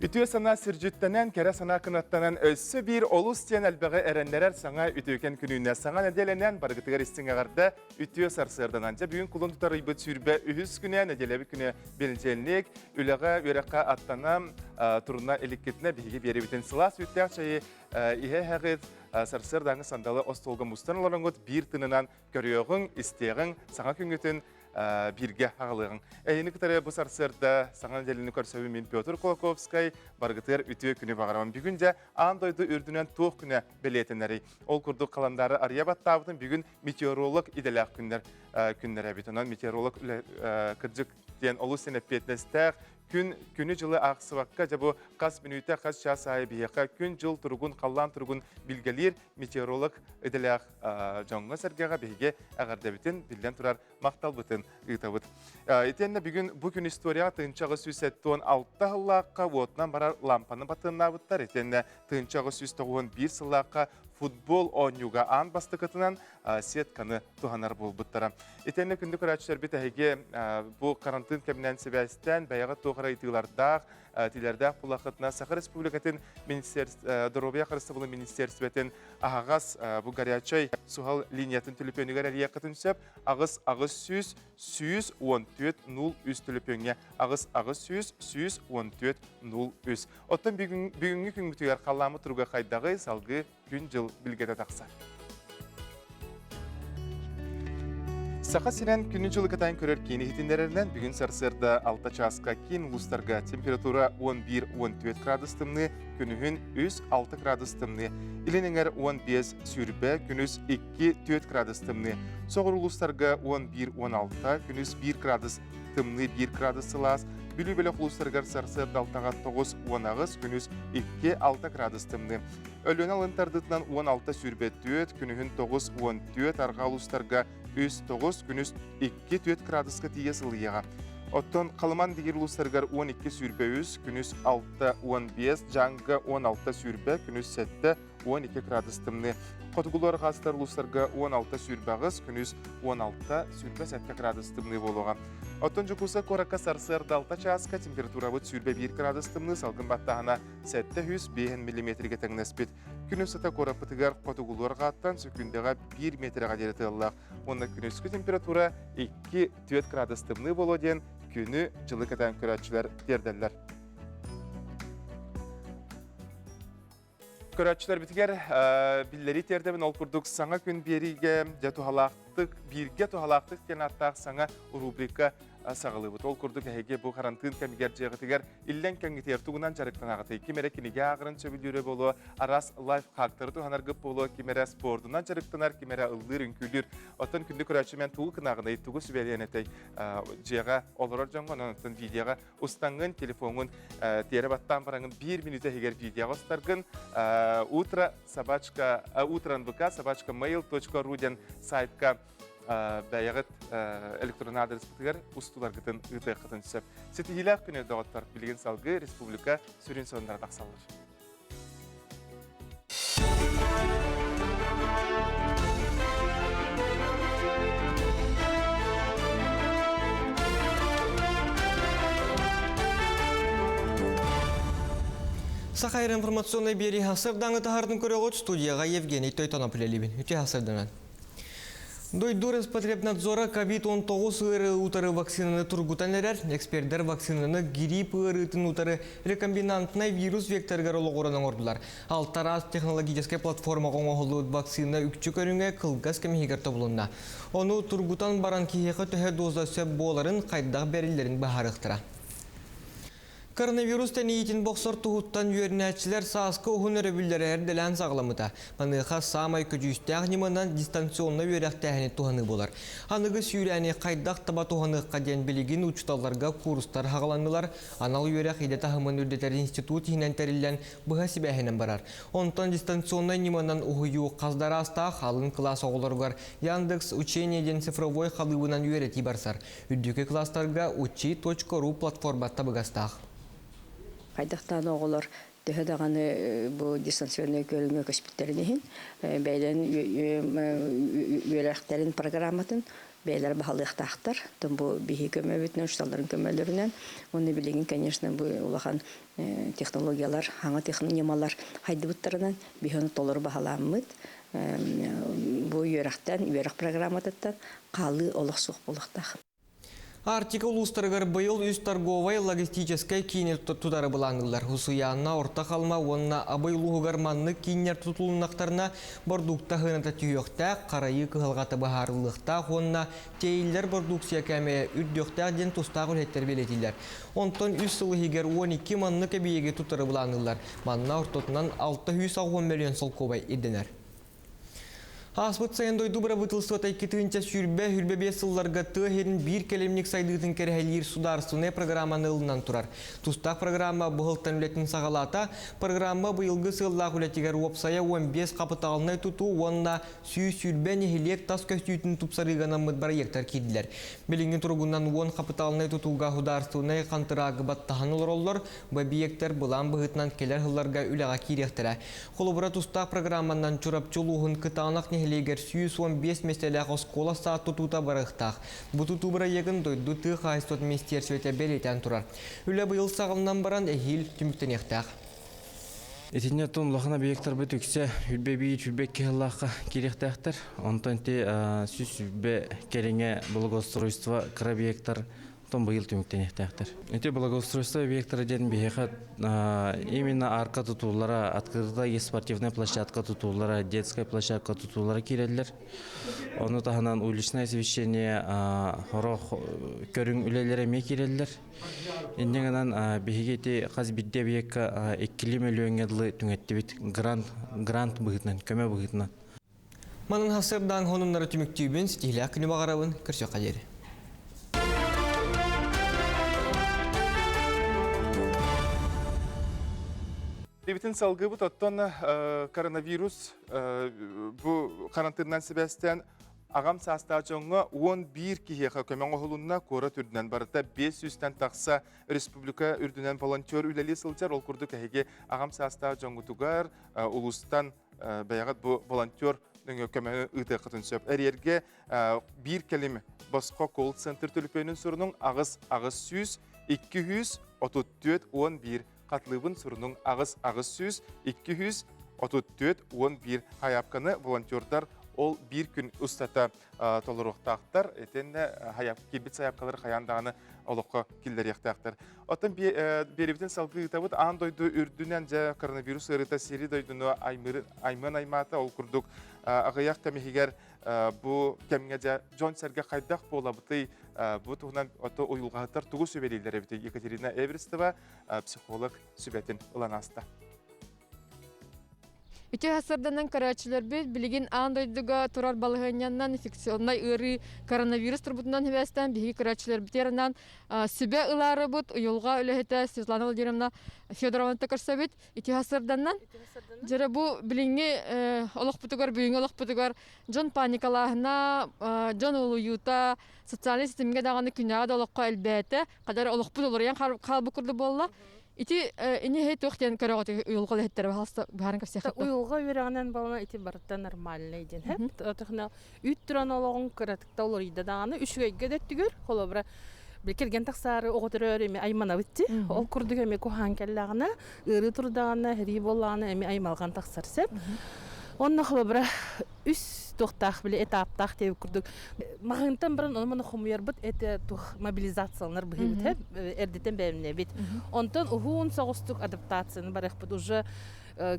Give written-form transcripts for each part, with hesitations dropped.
Үтүө санаа сирдьиттэнэн, кэрэ санаа кынаттанан өссө биир олус диэн элбэҕи эрэннэрэр саҥа үтүөкэн күнүнэ саҥа нэдиэлэнэн барыгытыгар истиҥ эҕэрдэ үтүө сарсыарданан. Дьэ бүгүн кулун тутар ыйбыт 23 күнэ, нэдиэлэбит күнэ бэнидиэнньик, үлэҕэ, үөрэххэ аттана туруна иликкитинэ биһиги биэрэбитин сылаас үүттээх чэйи иһэ-иһэҕит, сарсыардааҥы сандалы остуолга мустан олороҥҥут биир тыынынан көрүөҕүҥ, истиэҕиҥ, саҥа күҥҥүтүн бииргэ аҕалыаҕыҥ. Эһини кытары бу сарсыарда саҥа нэдиэлэни көрсөбүн мин Петр Кулаковскай, барыгытыгар үтүө күнү баҕарабын. Бүгүн дьэ аан дойду үрдүнэн туох күнэ бэлиэтэнэрий? Ол курдук халандаары арыйа баттаабытым бүгүн метеоролог идэлээх күннэр күннэр эбит. Онон метеоролог кырдьык диэн олус син эппиэтинэстээх күн күнү-дьылы аахсыбакка дьэ бу хас мүнүүтэ, хас чаас аайы биһиэхэ күн-дьыл туругун, халлаан туругун билгэлиир метеоролог идэлээх дьоҥҥо-сэргэҕэ биһиги эҕэрдэбитин, биллэн турар, махталбытын ыытабыт. Итиэннэ бүгүн бу күн историяҕа 1876 сыллаахха уотунан барар лампаны батыаннаабыттар. Итиэннэ 1891 сыллаахха футбол оонньууга аан бастакытынан сетканы туһанар буолбуттара. Итиэннэ күндү көрөөччүлэрбит эһиги бу карантин кэминэн сибээстээн бэйэҕэ туох эрэ ыйытыылардаах, тилэрдээх булахытына Саха Республикатын Доруобуйа харыстабылын министерствотын аһаҕас бу горячай суһал линиятын төлөпүөнүгэр эрийиэххитин сөп. 8 800 114 03 төлөпүөҥҥэ 8 800 114 03. Оттон бүгүҥҥү күҥмүтүгэр халлааммыт туруга хайдаҕый, салгыы күн-дьыл билгэтэ тахсар. Саха сирин күнү-дьылы кытаан көрөр киин иһитиннэрэринэн бүгүн сарсыарда 6 чааска киин улуустарга температура 11-14 градус тымныы, күнүһүн 3-6 градус тымныы, илин эҥэр 15 сүүрбэ, күнүс 2-4 градус тымныы, соҕуруу улуустарга 11-16, күнүс 1 градус тымныы 1 градус сылаас, Бүлүү бөлөх улуустарыгар сарсыарда алтаҕа 9-18, күнүс 2-6 градус тымныы. Өлүөнэ алын тардыытынан 16-24, күнүһүн 9-14, арҕаа улуустарга 3-9, күнүс 2-4 градуска тиийэ сылыйыаҕа. Оттон Халыман диир улуустарыгар 12-23, күнүс 6-15, Дьааҥыга 16-20, күнүс 7-12 градус тымныы. Хотугулуу арҕаастар улуустарга 16-28, күнүс 16-27 градус тымныы буолуоҕа. Оттон Дьокуускай куоракка сарсыарда 6 чааска температурабыт 21 градус тымныы, салгын баттааһына 705 миллиметргэ тэҥнэспит. Күн устата куораппытыгар хотугулуу арҕааттан сөкүүндэҕэ 1 метрэҕэ диэри тыаллаах. Уонна күнүскү температура 2-4 градус тымныы буолуо диэн күнү дьылы кэтээн көрөөччүлэр тиэрдэллэр. Көрөөччүлэрбитигэр биллэрии тиэрдэбин ол курдук саҥа күн биэриигэ дьэ туһалаахтык бииргэ туһалаахтык диэн ааттаах саҥа рубрика саҕалыыбыт. Ол курдук эһиги бу харантыын кэмигэр дьиэҕитигэр иллэҥ кэмҥитигэр тугунан дьарыктанаҕытый? Ким эрэ кинигэ ааҕарын сөбүлүүрэ буолуо, араас лайфхактары туһанаргыт буолуо, ким эрэ спордунан дьарыктанар, ким эрэ ыллыыр, үҥкүүлүүр. Оттон күндү көрөөччү тугу гынаҕыный, тугу сүбэлиэн этэй дьиэҕэ олорор дьоҥҥо, онон оттон видеоҕа устаҥҥын, телефоҥҥун тиэрэ баттаан бараҥын биир мүнүүтэ иһигэр видеоҕа устаргын утро собачка утро нвк собачка mail.ru диэн сайтка бэйэҕит электронный аадырыспытыгар устууларгытын ыытыаххытын сөп. Ситиһиилээх күнү доҕоттор, билигин салгыы республика сүрүн сонуннара тахсаллар. Саха информационнай биэрии сырдаҥы таһардын көрөҕүт студияға Евгений Тойтонов үлэлиибин. Үтүө сырданан. Дойду Роспотребнадзора ковид-19 ыарыы утары вакцинаны тургутан эрэр. Экспердэр вакцинаны грипп ыарыытын утары рекомбинантнай вирус векторыгар олоҕуран оҥордулар. Алтараас технологическай платформаҕа оҥоһуллубут вакцина үкчү көрүҥэ кылгас кэм иһигэр тобулунна. Ону тургутан баран киһиэхэ төһө доза сөп буоларын, хайдах бэриллэрин быһаарыахтара. Коронавирус тэнийиитин бохсор туһуттан үөрэнээччилэр сааскы уһун өрөбүллэрэ эрдэлээн саҕаламмыта. Маныаха саамай көдьүүстээх ньыманан дистанционнай үөрэхтээһини туһаныы буолар. Аныгы сүүрээни хайдах таба туһаныахха диэн билигин учууталларга курстар хаҕаланнылар. Анал үөрэх идэ таһымын үрдэтэр институт иһинэн тэриллэн быһа сибээһинэн барар. Онтон дистанционнай ньыманан уһуйуу хас да араастаах алын кылаас оҕолоругар Яндекс Учение диэн цифровой халыыбынан үөрэтии барсар. Үрдүкү кылаастарга учи.ру платформа табыгастаах. Хайдахтаан оҕолор Төһө даҕаны бу дистанционнай көрүҥҥэ көспүттэрин иһин, бэйэлэрин үөрэхтэрин программатын бэйэлэрэ баһылыахтаахтар. Оттон бу биһи көмөбүтүнэн, учууталларын көмөлөрүнэн уонна билигин, конечно, бу улахан технологиялар, саҥа ньымалар хайдыбыттарынан биһи ону толору баһылааммыт бу үөрэхтэн, үөрэх программатыттан хаалыы олох суох буолуохтаах. Арктика улуустарыгар быйыл үс торговай логистическай киини тутары былаанныыллар. Усуйаанна, Орто Халыма уонна Абый улууһугар маннык кииннэр тутулуннахтарына бордуукта сыаната түһүөхтээх, харайыы кыһалҕата быһаарыллыахтаах уонна тиэйиллэр бордууксуйа кээмэйэ үрдүөхтээх диэн тустаах үлэһиттэр бэлиэтииллэр. Онтон үс сыл иһигэр 12 маннык эбийиэги тутары былаанныыллар. Манна ортотунан 680 мөлүйүөн солкуобай ирдэнэр. Ааспыт сайын дойду бырабыыталыстыбата 2020-25 сылларга тыа иһин биир кэлимник сайдыытын кэрэһэлиир судаарыстыбаннай программаны ылынан турар. Тустаах программа быһылтан үлэтин саҕалаата. Программа быйылгы сыаллаах үлэтигэр уопсайа 15 хапытаалынай тутуу уонна 120 нэһилиэк тас көстүүтүн тупсарыыга анаммыт бырайыактар киирдилэр. Билиҥҥи туругунан 10 хапытаалынай тутууга судаарыстыбаннай хантыраагы баттаһан олороллор. Бу эбийиэктэр былаан быһыытынан кэлэр сылларга үлэҕэ киириэхтэрэ. Холобура, тустаах программанан Чурапчы улууһун Кытаанах нэһилиэгэр 115 миэстэлээх оскуола саат тутуута барыахтаах. Бу тутуу бырайыагын дойду тыа хаһаайыстыбатын министиэристибэтэ бэлиэтээн турар. Үлэ быйыл саҕаланан баран эһиил түмүктэниэхтээх. Итиннэ оттон улахан объектарбыт үксэ үрбэ биир, үрбэ икки сыллаахха киириэхтээхтэр. Онтон ити 100 кэриҥэ благоустройство кыра объектар Оттон быйыл түмүктэниэхтээхтэр. Ити благоустройство объектара диэн биһиэхэ именно арка тутуулара, открытая спортивная площадка тутуулара, детская площадка тутуулара киирэллэр. Ону таһынан уличное освещение сорох көрүҥ үлэлэрэ эмиэ киирэллэр. Инньэ гынан биһиги ити хас биирдии объекка иккилии мөлүйүөҥҥэ дылы түҥэттибит грант, грант быһыытынан, көмө быһыытынан. Манан хасырдаан хонуннары түмүктүүбүн, ситиһилээх күнү баҕарабын, көрсүөххэ диэри. Дебитин салгыбыт оттон коронавирус бу карантинынан сибээстээн аҕам саастаах дьоҥҥо 11 киһиэхэ көмө оҥоһулунна куорат үрдүнэн барыта 500-тэн тахса республика үрдүнэн волонтер үлэлии сылдьар ол курдук эһиги аҕам саастаах дьоҥҥутугар улуустан бэйэҕит бу волонтер нөҥүө көмөнү ыытыаххытын сөп. Эриэргэ биир кэлим босхо колл-центр төлөпүөнүн сурунуҥ аҕыс аҕыс сүүс 234 11 хатлыыбын сурунуҥ аҕыс аҕыс сүүс 234 11 хайаапканы волонтердар ол биир күн устата толоруохтаахтар. Итиэннэ киирбит сайаапкалары хайаан даҕаны олоххо киллэриэхтээхтэр. Оттон биэрибитин салгыы ыытабыт. Аан дойду үрдүнэн дьэ коронавирус ыарыыта сири дойдуну аймыан аймаата. Ол курдук аҕыйах кэм иһигэр бу кэмҥэ дьэ дьон-сэргэ хайдах буолабытый бу туһунан ото уйулҕаһыттар тугу сүбэлииллэр эбитий Екатерина Эверстова психолог сүбэтин ылан ааста. Үтүө сарсыарданан көрөөччүлэрбит билигин аан дойдуга турар балаһыанньанан инфекционнай ыарыы коронавирус турбутунан сибээстээн биһиги көрөөччүлэрбитигэр анаан сүбэ ылаарыбыт уйулҕа үлэһитэ Светлана Владимировна Федоровнаны көрсөбүт. Үтүө сарсыарданан. Дьэрэ бу билиҥҥи олохпутугар, бүгүҥҥү олохпутугар дьон паникалааһына, дьон улуйуута, социальнай ситимҥэ даҕаны күннээҕи да олоххо элбээтэ. Хадара олохпут уларыйан хаалбыт курдук буолла. Ити ини туох диэн көрөҕүт уйулҕа үлэһиттэрэ баһаалыста быһааран кэпсиэххит Уйулҕа үөрэҕинэн буолан ити барыта нормальный диэн хэп. Отохно үүт туран олоҕун кыратыкта уларыйда даҕаны үчүгэйгэ да өттүгэр холобура кэргэн тахсаары оҕо төрөөр эми айманабыт ти. Ол курдук эми куһаан кэллэҕинэ ыарыы турдаҕына сэрии буоллаҕына эми аймалҕан тахсар сеп. Онно холобура үс туохтаах били этаптаах диэбит курдук маҕаһыынтан баран ону маны хомуйарбыт это туох мобилизацияланар быһыыбыт эрдэтэн бэлэмнэбит онтон уһун соҕустук адаптацияны барыахпыт уже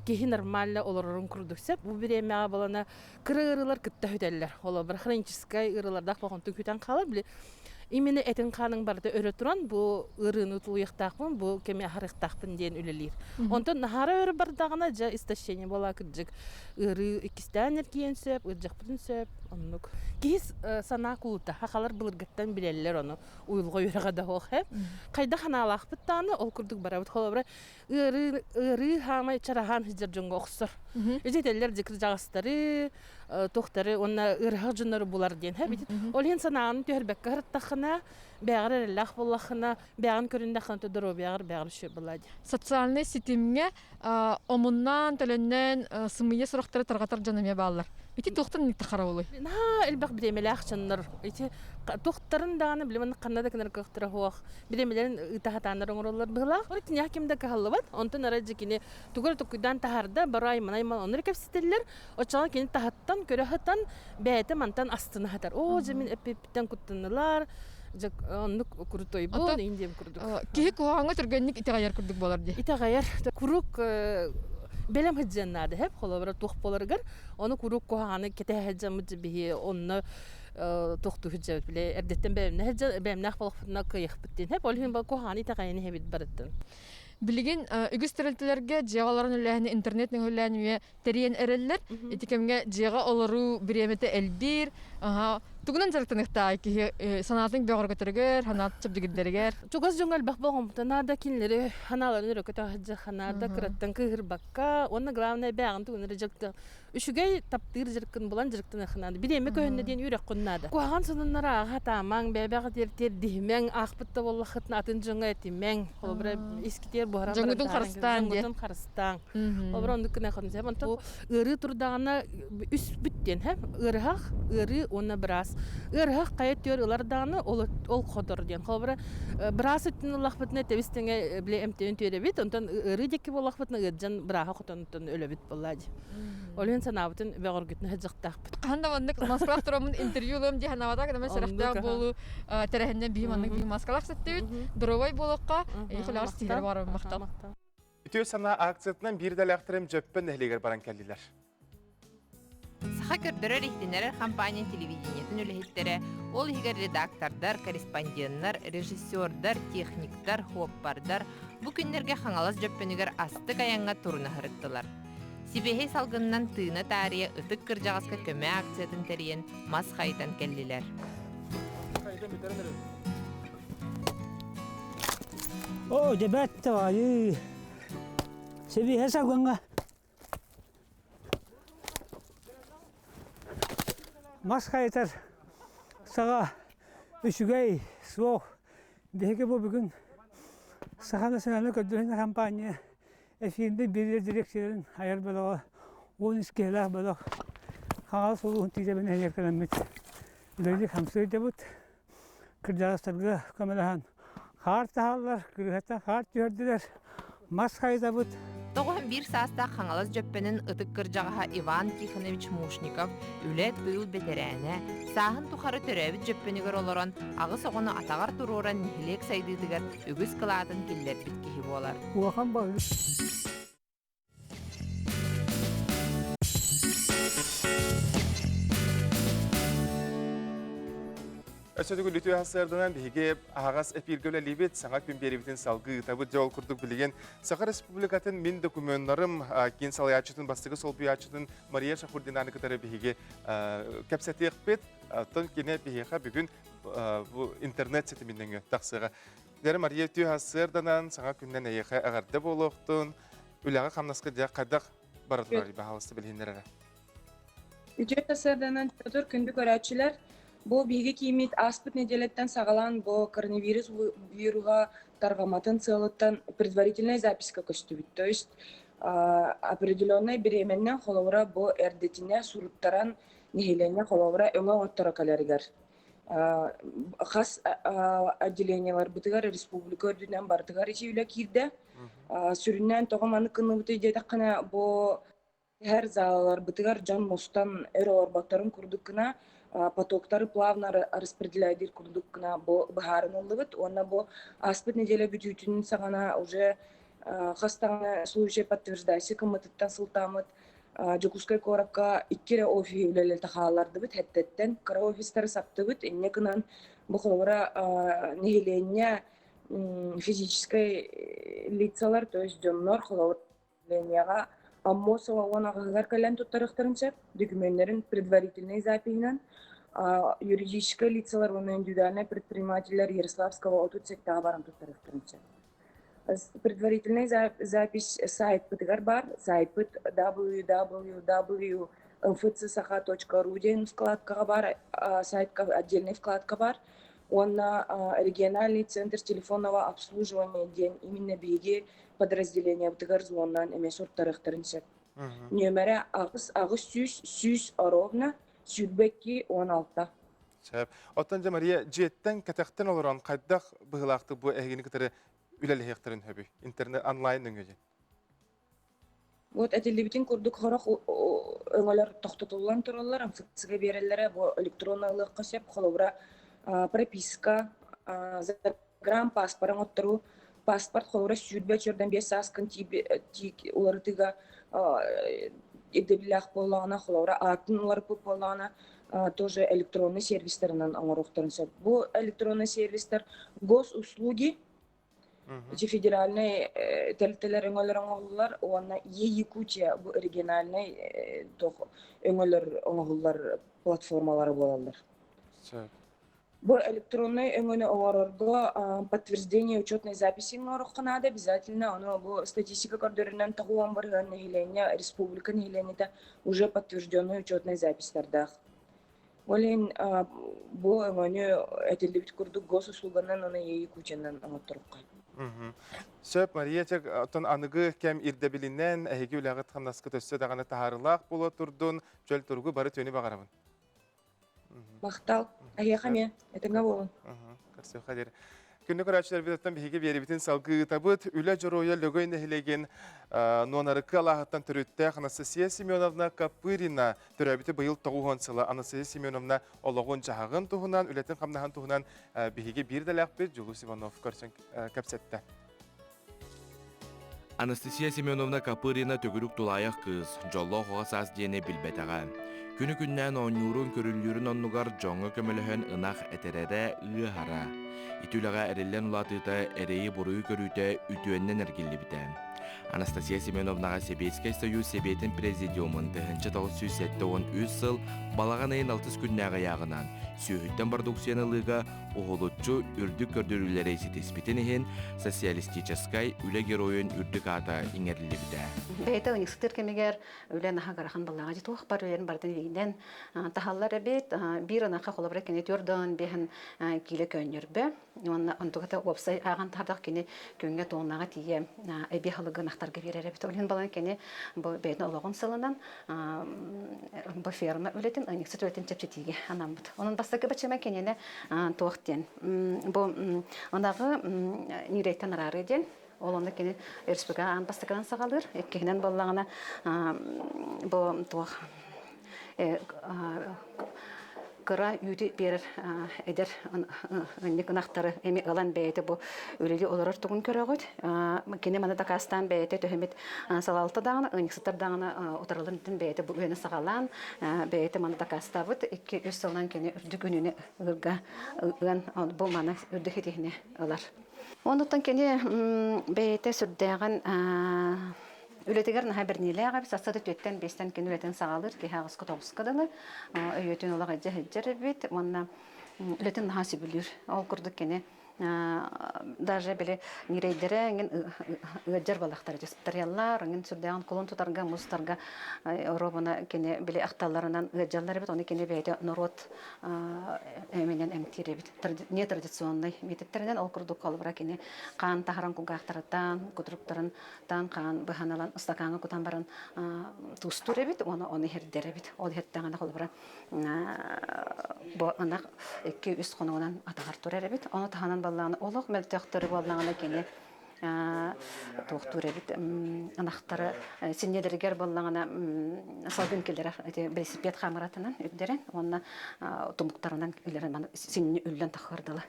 киһи нормально олорорун курдук сөп бу бириэмэҕэ балана кыра ыарыылар кытта хүтэллэр холобура хроническай ыарыылардаах болҕомтон күтэн хаалар били именно этин хааныҥ барыта өрө туран бу ыарыыны тулуйахтаахпын бу кэми аһарыахтаахпын диэн үлэлиир онтон наһаара өрө бардаҕына дьэ истощение буолаа кырдьык ыарыы иккистээн эргийэн сөп ыалдьахпытын сөп оннук киһи санаа кулута хахалар былыргыттан билэллэр ону уйулҕа үөрэҕэ да суох хайдах ханаалаахпыт даҕаны ол курдук барабыт холобура ыарыы ыарыы хаамай чараһаан сылдьар дьоҥҥо охсор итэллэр дьикир дьаҕастары туохтары уонна ыарыһах дьоннору булар диэн ол иһин санааны түһэрбэккэ сырыттаххына. Бэйэҕэр эрэллээх буоллаххына, бэйэҕин көрүннэххинэ доруобуйаҕар бэйэҕэр үчүгэй буолла дии. Социальнай ситимҥэ омуннаан, төлөннөөн сымыйа сурахтары тарҕатар дьон эмиэ бааллар. Ити туохтан харабылый? Наһаа элбэх бириэмэлээх дьоннор ити туохтарын даҕаны билимэн ханна да гынар кыахтара суох. Бириэмэлэрин ыыта сатааннар оҥороллор быһыылаах. Ол киниэхэ ким да кыһаллыбат. Онтон арай дьэ кини тугу эрэ толкуйдаан таһаарда, бары айман-айман онно эрэ кэпсэтэллэр. Оччоҕо кини таһыттан көрө сытан бэйэтэ мантан астына сытар. Оо, дьэ мин эппиппиттэн куттаннылар. Дьэ оннук крутойбун, иин диэм курдук. Киһи куһаҕаҥҥа түргэнник итэҕэйэр курдук буолар дии. Итэҕэйэр. Куруук бэлэм сылдьыан наада хэп холобура туох буоларыгар ону куруук куһаҕаны кэтэһэ сылдьаммыт биһи онно туохтуу сылдьабыт бile эрдэттэн бэлэмнээх буолахпытына кыайыахпыт диэн хэп ол иһин куһаҕаны итэҕэйэн иһэбит барыттан. Билигин үгүс тэрилтэлэргэ дьиэҕэ олорон үлэлээһини интернет нөҥүөлээн үйэ тэрийэн эрэллэр. Ити кэмҥэ дьиэҕэ олоруу бириэмэтэ элбиир. Тугунан дьарыктаныахтаах киһи санаатын бөҕөргөтөрүгэр, санаат чэбдигирдэригэр? Чугас дьоҥҥо элбэх болҕомто наада, кинилэри санааларын өрө көтөҕө сылдьыахха наада, кыраттан кыыһырбакка уонна главное бэйэҕин тугун эрэ дьарыктан үчүгэй таптыыр дьарыккын булан дьарыктаныахха наада. Бириэмэ көһүннэ диэн үөрэххин наада. Куһаҕан сонуннары ааҕа сатаамаҥ, бэйэбэҕэ тиэрдиһимэҥ, аахпыт да буоллаххытына атын дьоҥҥо этимэҥ. Холобура, искитиэр буһаран Дьоҥҥутун харыстаан дьоҥҥутун харыстааҥ. Холобура, оннук гына хонсем. Онтон ыарыы турдаҕына үс бүт диэн һэ ыарыһах, ыарыы уонна быраас. Ыарыһах хайа түөр ылар даҕаны ол ол хотор диэн. Холобура, быраас өттүн ыллахпытына тэбис тэҥэ били эмтэнэн түөрэбит, онтон ыарыы диэки буоллахпытына ыалдьан бырааһа хотонуттан өлөбүт буоллаа дии. Ол иһин санаабытын бөҕөргүтүнэ сылдьыахтаахпыт. Хаһан да маннык маскалаах тураммын интервью ылыам дии санаабатах, гынан сэрэхтээх буолуу тэрээһиннэн биһи маннык биһи маскалаах сыттыбыт. Доруобай буолуохха, эйиэхэ ситиһиилэри баҕарабын махтал. Үтүө санаа акциятынан биир идэлээхтэрим Дьөппөн нэһилиэгэр баран кэллилэр. Саха көрдөрөр-иһитиннэрэр компания телевидениетын үлэһиттэрэ, ол иһигэр редактордар, корреспонденнар, режиссердар, техниктар, хуоппардар бу күннэргэ Хаҥалас Дьөппөнүгэр астык айаҥҥа туруна сырыттылар. Сибиэһэй салгынынан тыына таарыйа ытык кырдьаҕаска көмө акциятын тэрийэн мас хайытан кэллилэр. Оо, дьэбэт тавайы. Сибиэһэй салгыҥҥа Мас хайытар саҕа үчүгэй суох. Биһиги бу бүгүн Саха национальнай көрдөрүүнү хампаанньа эфирдэ биэрэр дириэктэрин айар бөлөҕө 13 киһилээх бөлөх Хаҥалас улууһун Тиитэбин нэһилиэктэрэммит үлэлии-хамсыы сылдьабыт. Кырдьаҕастарга көмөлөһөн хаар таһаллар, кырыһаттан хаар түһэрдилэр, мас хайытабыт. 91 саастаах Хаҥалас Дьөппөнүн ытык кырдьаҕаһа Иван Тихонович Мушников үлэ, тыыл бэтэрээнэ, сааһын тухары төрөөбүт Дьөппөнүгэр олорон аҕыс оҕону атаҕар туруоран нэһилиэк сайдыытыгар үгүс кылаатын киллэрбит киһи буолар. Улахан баһыы Өссө төгүл үтүө сарсыарданан биһиги аһаҕас эфиргэ үлэлиибит, саҥа күн биэриибитин салгыы ыытабыт. Дьэ ол курдук билигин Саха Республикатын мин докуменнарым киин салайааччытын бастакы солбуйааччытын Мария Шахурдинаны кытары биһиги кэпсэтиэхпит. Оттон кини биһиэхэ бүгүн бу интернет ситимин тахсыаҕа. Дьэ Мария үтүө сарсыарданан саҥа күннэн эйиэхэ эҕэрдэ буолуохтун. Үлэҕэ хамнаска дьэ хайдах бара турар баһаалыста билиһиннэр эрэ. Үтүө сарсыарданан Петр күндү көрөөччүлэр, бу биһиги кииммит ааспыт нэдиэлэттэн саҕалаан бу коронавирус вируһа тарҕамматын сыалыттан предварительнай записка көстүбүт. То есть определеннай бириэмэннэн холобура бу эрдэтинэ суруттаран нэһилиэнньэ холобура өҥө оҥотторо кэлэригэр хас отделениеларбытыгар республика үрдүнэн барытыгар ити үлэ киирдэ. Сүрүннээн тоҕо маннык гынныбытый диэтэххинэ, бу иһэр залаларбытыгар дьон мустан өр олорботторун курдук гына потоктары плавно распределяйдыыр курдук гына бу быһаарыныллыбыт уонна бу ааспыт неделя бүтүүтүн саҕана уже хас даҕаны случай подтверждайся кыммытыттан сылтааммыт Дьокуускай куоракка икки эрэ офиһы үлэлэтэ хааллардыбыт Һэттэттэн кыра офистары саптыбыт инньэ гынан бу холобура нэһилиэнньэ физическэй лицалар то есть дьоннор холобура Отделениеҕа Аммосова 18-ар кэлэн туттарыахтарын сөп, докумуоннарын предварительнай запиһынан юридическай лицалар уонна индивидуальнай предпринимателлэр Ярославского 37-ҕа баран туттарыахтарын сөп. Предварительнай запись сайтпытыгар баар. Сайтпыт www.mfcsakha.ru диэн вкладкаҕа баар, сайтка отдельный вкладка баар. Уонна региональный центр телефонного обслуживания диэн именно биһиги подразделениябытыгар звоннаан эмиэ суруттарыахтарын сөп. Нүөмэрэ 8 800 100 ровно 22 16. Сөп. Оттон дьэ Мария, дьиэттэн кэтэхтэн олорон хайдах быһыылаахтык бу эһигини кытары үлэлэһиэхтэрин сөбүй? Интернет онлайн өҥө Вот этиллибитин курдук сорох өҥөлөр тохтотуллан тураллар, МФЦ-га биэрэллэрэ бу электронно ылыахха сөп. Холобура, прописка, загранпаспорын оҥотторуу, паспорт холобура 24-5 сааскын уларытыыга ирдэбиллээх буоллаҕына, холобура аатын уларыппыт буоллаҕына, тоже электронный сервистарынан оҥоруохтарын сөп. Бу электронный сервистар госуслуги Ити федеральнай тэрилтэлэр өҥөлөр оҥоһуллар уонна Е-Якутия бу региональнай туох өҥөлөр оҥоһуллар платформалара буолаллар. Бу электроннай өҥөнү оҥорорго подтверждение учетной записи оҥоруохха наада обязательно. Ону бу статистика көрдөрүнэн 90% нэһилиэнньэ, республика нэһилиэнньэтэ уже подтвержденный учетный записьтардаах. Ол иһин бу өҥөнү этиллибит курдук госуслуганан уонна Якутиянан оҥотторукка. Сөп, Мария, оттон аныгы кэм ирдэбилинэн эһиги үлэҕит-хамнаскыт өссө даҕаны таһаарыылаах буола турдун, чөл туругу бары түөнү баҕарабын. Махтал. Эһиэхэ эмиэ. Этэҥҥэ буолун. Көрсүөххэ диэри. Күндү көрөөччүлэрбититтэн биһиги биэрибитин салгыы ыытабыт. Үлэ дьоруойа Лөгөй нэһилиэгин Нуонарыкы алааһыттан төрүттээх Анастасия Семеновна Копырина төрөөбүтэ быйыл 90 сыла. Анастасия Семеновна олоҕун-дьаһаҕын туһунан, үлэтин-хамнаһын туһунан биһиги биир идэлээхпит Дьулус Иванов көрсөн кэпсэттэ. Анастасия Семеновна Копырина төгүрүк тулаайах кыыс, дьоллоох оҕо саас диэни билбэтэҕэ. Күнү-күннээн оонньуурун, көрүллүүрүн оннугар дьоҥҥо көмөлөһөн ынах этэрэрэ, ыаһара. Ити үлэҕэ эриллэн улаатыыта эрэйи-буруйу көрүүтэ үтүөннэн эргиллибитэ. Анастасия Семеновнаҕа Сэбиэскэй Союз Сэбиэтин Президиумун 1973 сыл балаҕан ыйын алтыс күннээҕи ыйааҕынан сүөһүттэн бородууксуйаны ылыыга уһулуччу үрдүк көрдөрүүлэри ситиспитин иһин социалистическай үлэ геройун үрдүк аата иҥэриллибитэ. Бэйэтэ ыанньыксытыр кэмигэр үлэ наһаа ыарахан буоллаҕа дьэ туох бар үлэлэрин барытын илиинэн таһаллар эбит. Биир ынахха холобура кини түөрт биэһин киилэ көөнньөрбө уонна онтуката уопсай ааҕан таһардах кини күҥҥэ туоннаҕа тиийэ эбии аһылыгы ынахтарга биэрэр эбит. Ол иһин балан кини бу бэйэтин олоҕун сылынан бу ферма үлэтин, ыанньыксыт үлэтин чэпчэтиигэ анаммыт. Онон бастакы бачыма кинини туох диэн бу ынаҕы ньирэйтэн араарыы диэн ол онно кини республика аан бастакынан саҕалыыр. Иккиһинэн буоллаҕына бу туох кыра үүтү биэрэр эдэр ынньык ынахтары эми ылан бэйэтэ бу үлэлии олорор тугун көрөҕүт. Кини маны дакаастаан бэйэтэ төһөмүт салалта даҕаны, ыанньыксыттар даҕаны утарылын бэйэтэ бу үлэни саҕалаан бэйэтэ маны дакаастаабыт. 2-3 сылынан кини үрдүк үнүнү ылга ыан бу маны үрдүк итиһини ылар. Онуттан кини бэйэтэ сүрдээҕин Үлэтигэр наһаа бэриниилээх эбит. Сарсыарда түөртэн биэстэн кини үлэтин саҕалыыр, киһи аҕыска тоҕуска дылы. Өйүөтүн олох илдьэ сылдьар эбит уонна үлэтин наһаа сөбүлүүр. Ол курдук кини даже били ньирэйдэрэ эҥин ыалдьар балахтара дьаспытарыйаллар, эҥин сүрдээҕин кулун тутарга, мус тутарга оруобуна кини били ахталларынан ыалдьаллар эбит. Ону кини бэйэтэ норуот эминэн эмтиир эбит. Нетрадиционный методтэринэн ол курдук холобура кини хаан таһаран кулгаахтарыттан, кутуруктарын таан хаан быһан ылан ыстакааҥҥа кутан баран туустуур эбит уонна ону иһэрдэр эбит. Ол иһэрдэҕинэ холобура бу ынах 2-3 хонугунан атаҕар турар эбит. Ону таһынан буоллаҕына олох мөлтөхтөрү буоллаҕына кини туохтуур эбит ынахтары синньэлэригэр буоллаҕына салгын киллэрэр ити велосипед хаамыратынан үрдэрэн уонна тумуктарынан үлэрэн синньи үллэн таххар дылы.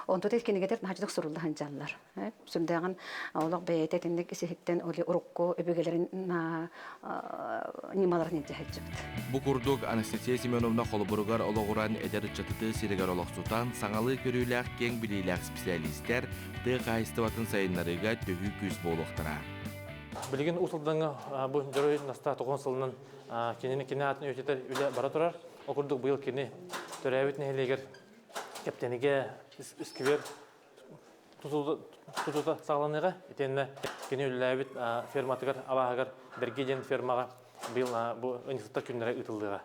Онтон кинигэтэр наһаа сурулла сылдьаллар. Сүрдээҕин олох бэйэтэ итинник исиһиттэн оли урукку өбүгэлэрин ньымаларын илдьэ сылдьыбыт. Бу курдук Анастасия Семеновна холобуругар олоҕуран эдэр ыччаты сиригэр олохсутан саҥалыы көрүүлээх киэҥ билиилээх специалистэр тыа хаһаайыстыбатын сайыннарыыга төһүү күүс буолуохтара. Билигин Уус Алдаҥҥа бу Дьоруой Настаа 90 сылынан кинини кини аатын үйэтитэр үлэ бара турар. Ол курдук быйыл кини төрөөбүт нэһилиэгэр Кэптэнигэ сквер тутуута саҕаланыаҕа. Итиэннэ кини үлэлээбит ферматыгар, алааһыгар Бэрги диэн фермаҕа быйыл бу ыанньыксыттар күннэрэ ыытыллыаҕа.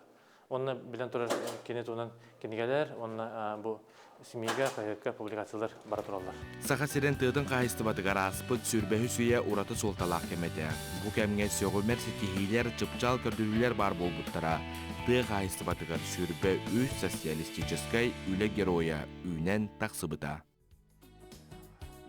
Онно билэн турар кини туһунан кинигэлэр уонна бу СМИ-га, хаһыакка публикациялар бара тураллар. Саха сирин тыатын хаһаайыстыбатыгар ааспыт сүүрбэһис үйэ ураты суолталаах кэм этэ. Бу кэмҥэ сөҕүмэр ситиһиилэр, чыпчаал көрдөрүүлэр баар буолбуттара. Тыа хаһаайыстыбатыгар 23 социалистическай үлэ геройа үүнэн тахсыбыта.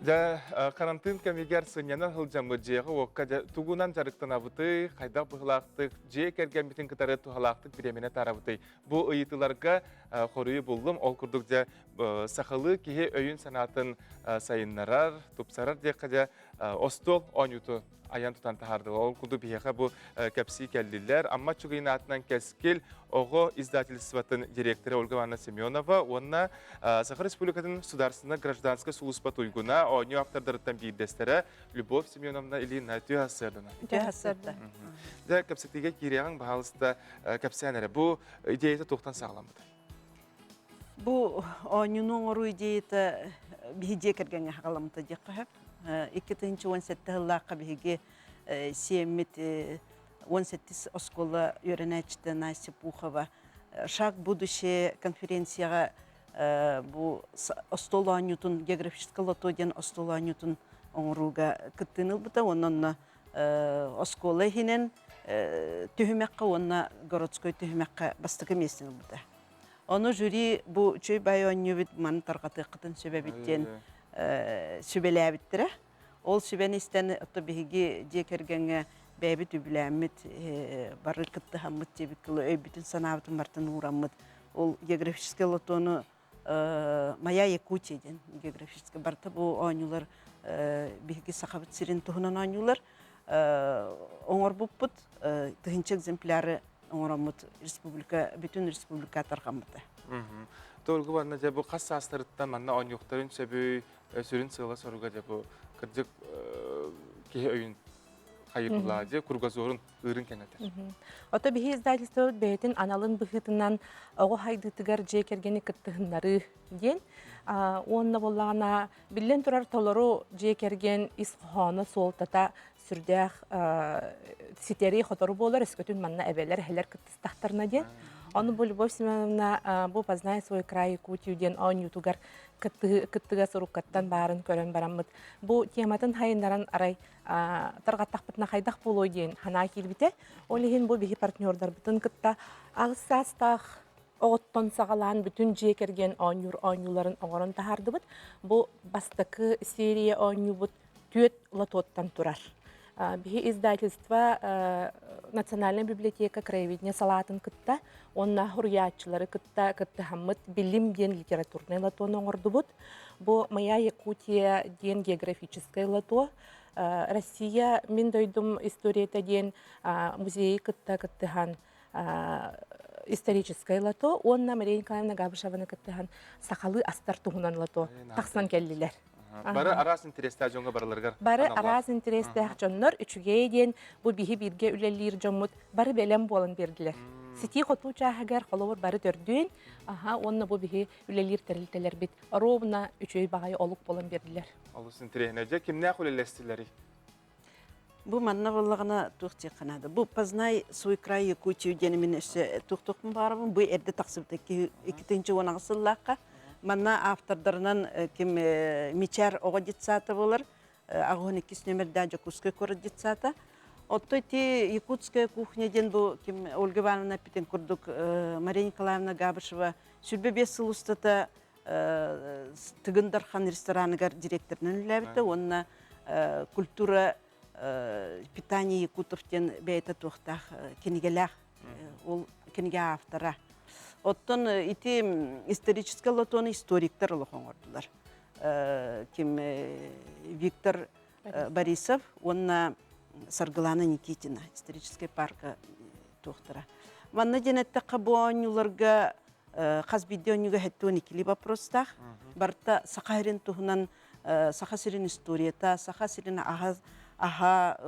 Дьэ, карантин кэмигэр сынньана сылдьаммыт дьиэҕэ-уокка дьэ тугунан дьарыктанабытый, хайдах быһыылаахтык дьиэ кэргэммитин кытары туһалаахтык бириэмэни таарабытый? Бу ыйытыыларга хоруйу буллум. Ол курдук дьэ сахалыы киһи өйүн-санаатын сайыннарар, тупсарар диэххэ дьэ остуол оонньуутун айан тутан таһаардылар. Ол курдук биһиэхэ бу кэпсии кэллилэр. Амма Чугуйун аатынан Кэскил оҕо издательствотын директора Ольга Ивановна Семенова уонна Саха Республикатын Государственнай гражданскай сулууспа туйгуна оонньуу автордарыттан биирдэстэрэ Любовь Семеновна Ильина үтүө сарсыардана. Үтүө сарсыарда. Дьэ, кэпсэтиигэ киириэҕиҥ, баһаалыста, кэпсээн эрэ. Бу идеята туохтан саҕаламмыта? Бу оонньууну оҥоруу идеята биһи дьиэ кэргэҥҥэ саҕаламмыта диэххэ сөп. 2017 сыллаахха биһиги сиэммит 17 оскуола үөрэнээччитэ Настя Пухова «Шаг будущее» конференцияҕа бу остуол оонньуутун географическай лото диэн остуол оонньуутун оҥорууга кыттыыны ылбыта уонна онно оскуола иһинэн түһүмэххэ уонна городской түһүмэххэ бастакы миэстэни ылбыта. Ону жюри бу үчүгэй баай оонньуубут маны тарҕатыаххытын сөп эбит диэн сүбэлээбиттэрэ. Ол сүбэни истэн ото биһиги дьиэ кэргэҥҥэ бэйэбит үбүлээммит бары кыттыһаммыт диэбит кылы өйбүтүн санаабытын барытын уураммыт ол географическай лотону Моя Якутия диэн географическай барыта бу оонньуулар биһиги Сахабыт сирин туһунан оонньуулар оҥорбуппут тыһыынча экземпляры оҥороммут республика бүтүн республика тарҕаммыта. Ольга Ивановна дьэ бу хас саастарыттан манна оонньуохтарын сөбүй сүрүн сыала-соруга дьэ бу кырдьык киһи өйүн хайыпылаа дьэ кругозорун ыырын кэҥэтэр. Ото биһи издательствобыт бэйэтин аналын быһыытынан оҕо хайдыытыгар дьиэ кэргэни кыттыһыннарыы диэн уонна буоллаҕына биллэн турар толору дьиэ кэргэн ис хоһооно суолтата сүрдээх ситэри хотору буолар өскөтүн манна эбэлэр эһэлэр кыттыстахтарына диэн ону бу Любовь Семеновна бу познай свой край Якутию диэн оонньуутугар кыттыгас уруккаттан баарын көрөн бараммыт бу тематын хайыннаран арай тарҕаттахпытына хайдах буолуой диэн санаа киирбитэ. Ол иһин бу биһи партнердарбытын кытта аҕыс саастаах оҕоттон саҕалаан бүтүн дьиэ кэргэн оонньуур оонньууларын оҥорон таһаардыбыт. Бу бастакы серия оонньуубут түөрт лототтан турар. Биһи издательство Национальная библиотека краеведение салаатын кытта уонна суруйааччылары кытта кыттыһаммыт Билим диэн литературнай лотону оҥордубут. Бу «Моя Якутия» диэн географическай лото Россия мин дойдум историята диэн музейы кытта кыттыһан историческай лото уонна Мария Николаевна Габышеваны кыттыһан сахалыы астар туһунан лото тахсан кэллилэр. Бары араас интэриэстээх дьоҥҥо барыларыгар Бары араас интэриэстээх дьоннор үчүгэй диэн бу биһи бииргэ үлэлиир дьоммут бары бэлэм буолан биэрдилэр. Ситии-хотуу чааһыгар холобур бары төрдүөн, аха уонна бу биһи үлэлиир тэрилтэлэрбит ровно үчүгэй баҕайы олук буолан биэрдилэр. Олус интэриэһинэй. Дьэ кимнээх үлэлэстилэрий? Бу манна буоллаҕына туох диэххэ наада. Бу «Познай свой край Якутию» диэн мин өссө туох-туохпун баҕарабын. Бу эрдэ тахсыбыта 2018 сыллаахха. Манна автордарынан ким Мичар оҕо детсада буолар. Аҕыһын иккис нөмердээх Дьокуускай куорат детсада. Оттон ити Якутская кухня диэн бу ким Ольга Ивановна эппитин курдук Мария Николаевна Габышева 25 сыл устата Тыгын Дархан рестораныгар директорынан үлэлээбитэ уонна культура питание якутов диэн бэйэтэ туохтаах кинигэлээх ол кинигэ автора. Оттон ити историческай лотону историктар олох оҥордулар. Ким Виктор Борисов уонна Саргылана Никитина историческай парка туохтара. Манна диэн эттэххэ бу оонньууларга хас биирдии оонньууга хэттуон иккилии вопростаах. Барыта Саха сирин туһунан Саха сирин историята, Саха сирин аһа, аһа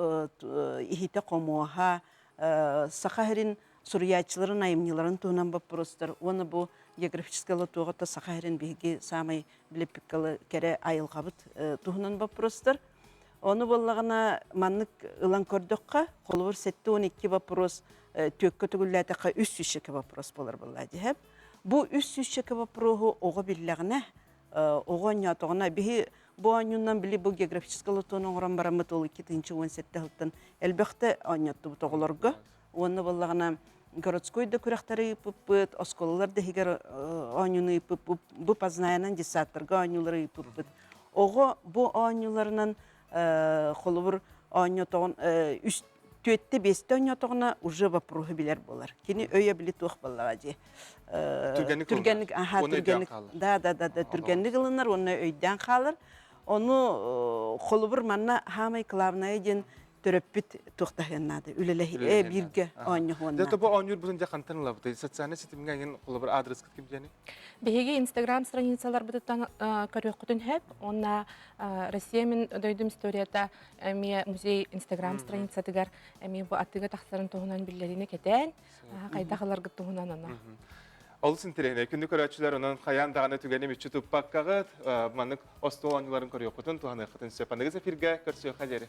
иһитэ хомуоһа, Саха сирин суруйааччыларын айымньыларын туһунан боппуруостар уонна бу географическай лотуоҕа Саха сирин биһиги саамай билиппиккалы кэрэ айылҕабыт туһунан боппуруостар. Ону буоллаҕына маннык ылан көрдөххө, холобур 72 вопрос. Түөккэ төгүллээтэххэ үс сүүсчэкэ вопрос буолар буоллаа диһэп. Бу үс сүүсчэкэ вопроһу оҕо биллэҕинэ, оҕо оонньоотоҕуна, биһи бу оонньуунан били бу географическай лотуону оҥорон бараммыт ол 2017 сылтан элбэхтэ оонньоттубут оҕолорго. Уонна буоллаҕына городской да күрэхтэри ыыппыппыт, оскуолалар да иһигэр оонньууну ыыппыппыт, бу Познайанан детсадтарга оонньуулары ыыппыппыт. Оҕо бу оонньууларынан холобур оонньотоҕун үс түөттэ биэстэ оонньотоҕуна уже вопроһу билэр буолар. Кини өйө били туох буоллаҕа дии. Түргэнник аха түргэнник да да да да түргэнник ылынар уонна өйдөөн хаалар. Ону холобур манна хаамай главное диэн төрөппүт туохтаһыан наада үлэлэһи бииргэ оонньоһуон наада. Дьэ бу оонньуур дьэ хантан ылабыт? Социальнай ситимҥэ эҥин холобур аадырыскыт ким диэни? Биһиги Инстаграм страницаларбытыттан көрүөххүтүн сөп. Уонна Россия мин дойдум историята эмиэ музей Инстаграм страницатыгар эмиэ бу атыыга тахсарын туһунан биллэриини кэтээн, хайдах ыларгыт туһунан аны. Олус интэриэһинэй. Күндү көрөөччүлэр, онон хайаан даҕаны түгэни мүччү туппаккаҕыт, маннык остуол оонньууларын көрүөххүтүн, туһаныаххытын сөп. Аныгыс эфиргэ көрсүөххэ диэри.